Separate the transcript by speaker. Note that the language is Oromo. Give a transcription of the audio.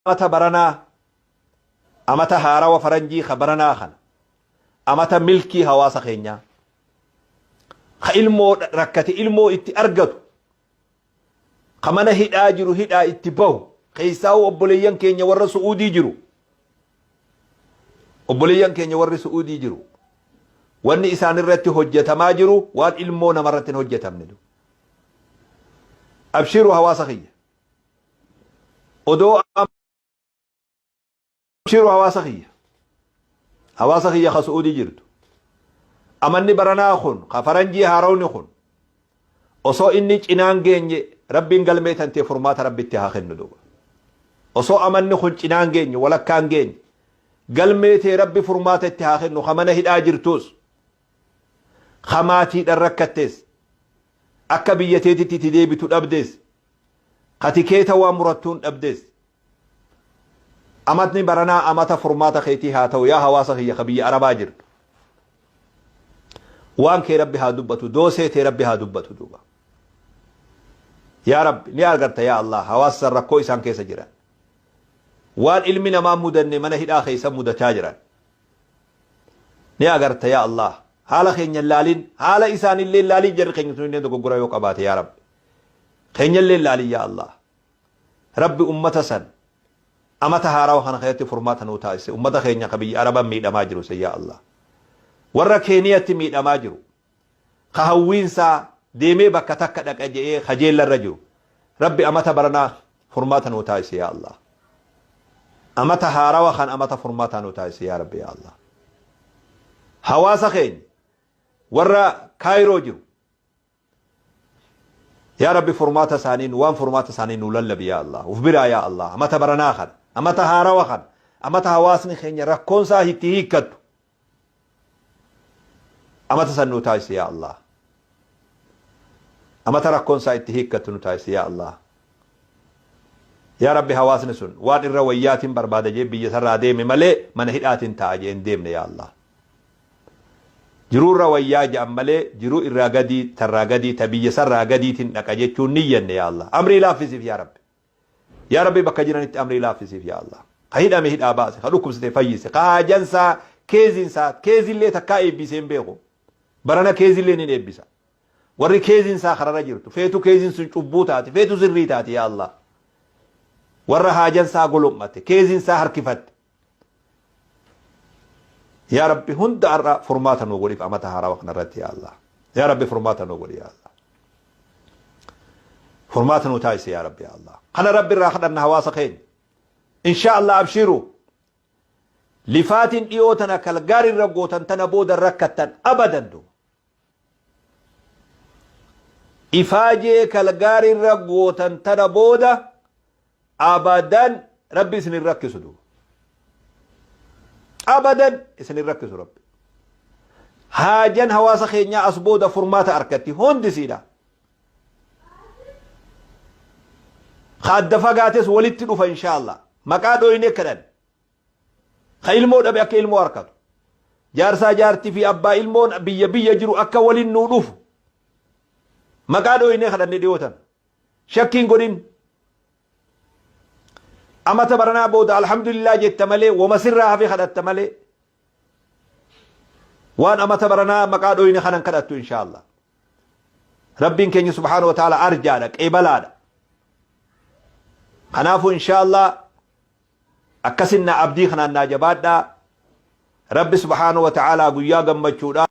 Speaker 1: Amata baranaa, amata haarawa faranjii ka baranaa kana, amata milkii hawaasa keenyaa, ka ilmoo rakkate ilmoo itti argatu, ka mana hidhaa jiru hidhaa itti bahu, keessaa'uu obboleeyyan keenya warra Su'uudii jiru, obboleeyyan keenya warri Su'uudii jiru, wanni isaan irratti hojjetamaa jiru waan ilmoo namarratti hin hojjetamne. Abshiru hawaasa kiyya. Odoo Abshiru hawaasa kiyya. Hawaasa kiyya ka Su'uudii jirtu. Amanni baranaa kun ka faranjii haarawni kun osoo inni cinaan geenye Rabbiin galmee tantee furmaata Rabbitti haa kennu duuba. Osoo amanni kun cinaan geenye walakkaan geenye galmee tee Rabbi furmaata itti haa kennu ka mana hidhaa jirtuus ka maatiidhaan rakkattees akka biyya teetitti itti deebitu dhabdees ka tikeeta waan murattuun dhabdees amatni baranaa amata furmaata keetii haa ta'u yaa hawaasa kiyya ka biyya arabaa jirtu. Waan kee Rabbi haa dubbatu, doosee tee Rabbi haa dubbatu duuba. Yaa Rabbi ni argarta yaa Allah hawaasa san rakkoo isaan keessa jiran. Waan ilmi namaa mudanne mana hidhaa keessa mudachaa jiran. Ni agarta yaa Allah haala keenya hin laalin haala isaanillee hin laalin jarri keenya sunillee dogoggora yoo qabaate yaa Rabbi. Keenyallee hin laalin yaa Allah. Rabbi ummata san amata haarawa kana keessatti furmaata nuu taasise ummata keenya ka biyya araba miidhamaa jiru san yaa Allah. Warra Keeniyatti miidhamaa jiru ka hawwiinsaa deemee bakka takka dhaqa je'ee kajeellarra jiru Rabbi amata baranaa furmaata nuu taasise yaa Allah. Amata haarawa kan amata furmaataa nuu taasise yaa Rabbi yaa Allah. Hawaasa keenya warra Kaayiroo jiru Yaa Rabbi furmaata isaanii waan furmaata isaanii nuu lallabi yaa Allah uf biraa yaa Allah amata baranaa kana amata haarawa kana amata hawaasni keenya rakkoon isaa itti hiikkattu amata san nuu taasisi yaa Allah amata rakkoon isaa itti hiikkattu nu taasisi yaa Allah yaa Rabbi hawaasni sun waan irra wayyaatiin barbaada jee biyya sarraa deeme malee mana hidhaatiin taa'a jee hin deemne yaa Allah Jiruu irra wayyaa ja'an malee jiruu irraa gadii tarraa gadii ta biyya sarraa gadiitin dhaqa jechuun niyyanne yaa Allah. Amrii laaffisiif yaa Rabbi. Yaa Rabbi bakka jiranitti amrii laaffisiif yaa Allah. Ka hidhame hidhaa baase, ka dhukkubsate fayyise, ka haajansaa keezinsaa keezillee takkaa eebbisee hin beeku. Barana keezillee nin eebbisa. Warri keezin isaa kararra jirtu feetu keezin sun cubbuu taate feetu sirrii taate yaa Allah. Warra haajansaa golom'ate keezin isaa harkifatte. Yaa Rabbi hunda har'a furmaata nuu godhiif amata haarawa kana irratti yaa Allah. Yaa Rabbi furmaata nuu godhi yaa Allah. Furmaata nuu taasisi yaa Rabbi yaa Allah. Kana Rabbi irraa kadhanna hawaasa keenya. Inshaa Allah abshiru. Lifaatiin dhiyoo tana kalgaari irra gootan tana booda rakkattan abadan duuba. Ifaajee kalgaari irra gootan tana booda Abadan Rabbi isin hin rakkisu duuba. Abadan isin hin rakkisu Rabbi. Haajan hawaasa keenyaa as booda furmaata arkatti hundi siidha. Ka adda fagaates walitti dhufa inshaallah. Maqaa dhooyne kadhan. Ka ilmoo dhabe akka ilmoo arkatu. Jaarsaa jaartii fi abbaa ilmoon biyya biyya jiru akka waliin nuu dhufu. Maqaa dhooyne kadhanne dhiyootan. Shakkii hin godhin. Amata baranaa booda alhamdulillah jetta malee woma sirraa hafe kadhatta malee waan amata baranaa maqaa dhoyne kanan kadhattu inshaallah. Rabbiin keenya subhaanahu wa ta'ala arjaadha qeebalaadha. Kanaafuu inshaallah akkasin na abdii kanaan naa jabaadhaa. Rabbi subhaanahu wa ta'ala guyyaa gammachuudha.